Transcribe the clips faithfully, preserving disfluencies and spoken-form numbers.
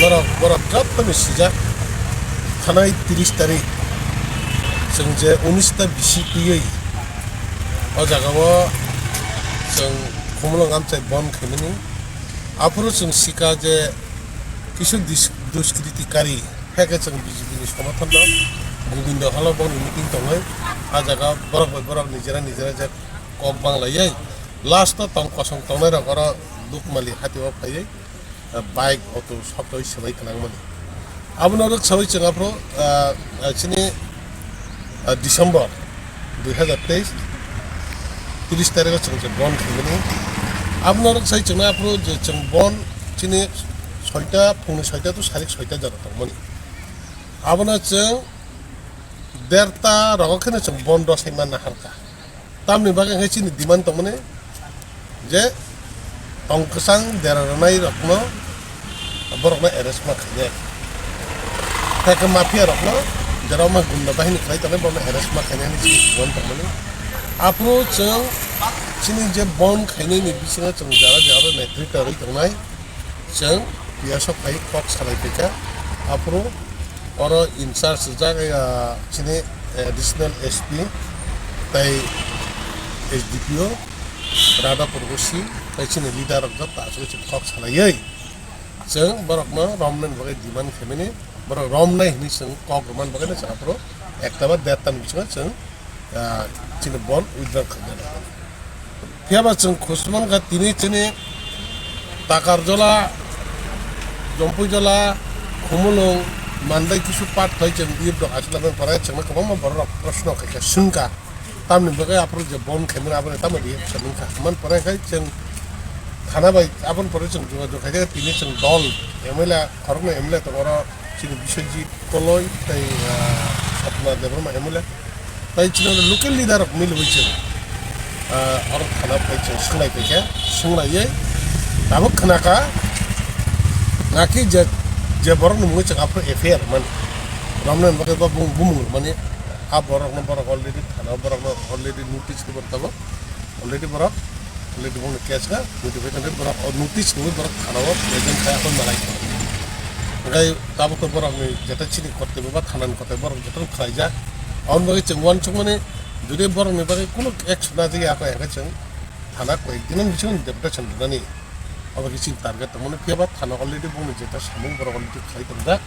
Borok, borok jottoni sijak, thanai tris tarik, chwng je unis ta bisi twiwi o jagao chwng Khumulwng amchai bon khaimani. Aphuru chwng sika je kisu dis-, duskritikari, heke chwng B J P ni somothon no Gobindo holo boni meeting tongwi, a jaga borok bai borok nijera nijera je kok banglaiwi last o tong kosong tongnai rok oro Dukmali hatio phaiwi, ah, bike, auto sokoi swbai kwnangmani. Abono rwksawi chwng aphuru, ah, ah, chini, ah, December dui hazar teis, tris tarikho chwng je bon khaimani. Abono rwksawi chwngno aphuru je chwng bon chini soita, phungni soita to sarik soita jora tongmani. Abono chwng derta rogo kheno chwng bon rwsai manna harkha. Tamni bagwi khe chini demand tongmani je tong kwchang dera rwnai rokno borokno arrest ma khainai. Khe khe mafia rokno jera ma gunda bahini khlai tongnai borokno arrest ma khainai hinwi chini demand tongmani. Aphuru chwng chini je bon khainai ni bisingo chwng jara jara netrito rwi tongnai. Chwng P S o phai kok salai phaikha, aphuru oro in charge rijak, ah, chini additional S P tei S D P O, Radhapur O C, tei chini leader rok joto achugwi chwng kok salaiwi chwng borokno romnani bagwi demand khaimani, borok romnai hinwi chwng kok rwmani bagwino chwng aphuru ekta ba derta ni bisingo chwng ah, chini bon withdraw khaijak. Phiya ba chwng khusman kha tini chini Takarjola, Jompuijola, Khumulwng, Mandai kisu part thai chwng youth rok aswk nang pore chwngno kwbangma borok rok proshno khaikha swngkha. Tamni bagwi aphuru je bon khaimani aboni tamo reaction wngkha. Man pore khai chwng thana bai aboni pore chwng jogajog khaijak tini chwng dol M L A khoroknwi M L A tongo oro chini Biswajit Koloi tei, ah, Sapna Debbarma M L A. Tai chini local leader rok miliwi chwng, ah, oro thana phai chwng swnglaiphaikha, swnglaiyai tabuk khnakha, naki je, je borokni mungwi chwng aphuru F I R mani romnani bagwi bo bumung, bumung mani a borokno borok already thana borokno already notice rwbo tabuk. Already borok, already bono case kha, notification ri borok, o notice rwi borok thana o present khai, aphuru malai kha. Hwnkhe tabuk to borokni jeta chini kortoi ba thanani kortoi borok jotono khlaijak. Aboni bagwi chwng uansukmani, jodi borokni bagwi kunu action najagya kha, hwnkhe chwng thana koi ek dino bisingo deputation rwnani. Obo khe chini target tongmani, phiya ba thana already bongni jeta samung borok already khlai tongjak.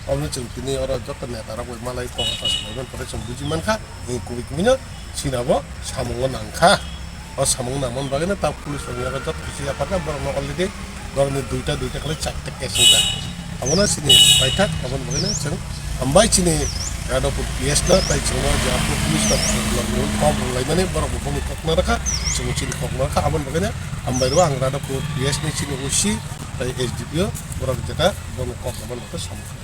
Obono chwng tini oro joto neta rok bai malai kok rok salai man pore chwng buji mankha, tini kubui kubui no chini abo samung o nangkha. O samung nangmani bagwi no ta police rok ni joto kisi yapharkha, borok no already borok ni duita duita khlai charta case wngkha. Abono chini paithak, aboni bagwi no chwng hambai chini Yadavpur P S no, tai chwngno je aphuru police rok kok rwlaimani borok bo bongni kok narwkha, chwng chini kok narwkha, aboni bagwi no hambai rw ang Yadavpur P S ni chini O C tai S D P O borok jeta bono kok rwmani bagwi samung kha.